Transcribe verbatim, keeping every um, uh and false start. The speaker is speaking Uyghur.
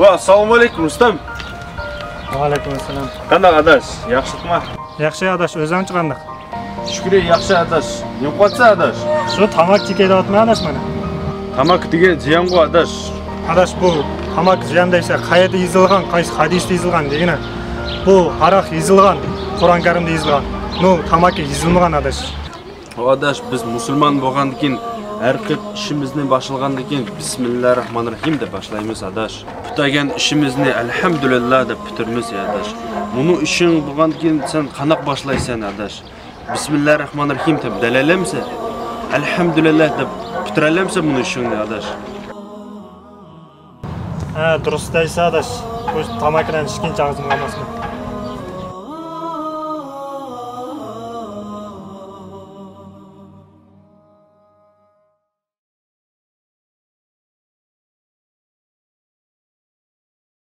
ۋە ئەسسالامۇ ئەلەيكۇم، رۇستەم. ۋەئەلەيكۇم ئەسسالام. قانداق ئاداش، ياخشىلىقمۇ؟ ياخشى ئاداش، ئۆزۈڭچە قانداق؟ شۈكرى، ياخشى ئاداش. نېمە قىلىۋاتىسەن ئاداش؟ شۇ تاماكا چېكىۋاتىمەن ئاداش مانا. تاماكا دېگەن زىيانغۇ ئاداش. ئاداش، بۇ تاماكا زىيان دەيسەن، قەيەردە يېزىلغان، قايسى ھەدىستە يېزىلغان دېگىنە. بۇ ھاراق يېزىلغان، قۇرئان كەرىمدە يېزىلغان. نو، تاماكا يېزىلمىغان ئاداش. ئاداش، بىز مۇسۇلمان بولغاندىن كېيىن، ھەر قېتىم ئىشىمىزنى باشلىغاندىن كېيىن، بىسمىللاھىررەھمانىررەھىم دەپ باشلايمىز ئاداش. پۈتتۈرگەن ئىشىمىزنى ئەلھەمدۇلىللا دەپ پۈتتۈرىمىز ئاداش. مۇنۇ ئىشىڭ بولغاندىن كېيىن سەن قانداق باشلايسەن ئاداش؟ بىسمىللاھىررەھمانىررەھىم دەپ دەلەيلەمسەن؟ ئەلھەمدۇلىللا دەپ پۈتتۈرەلەمسەن مۇنۇ ئىشىڭنى ئاداش؟ ھە، دۇرۇس دەيسەن ئاداش. بۇ تاماكىلارنى ئىچكىنىچە ئاغزىمغا ئالماسمەن.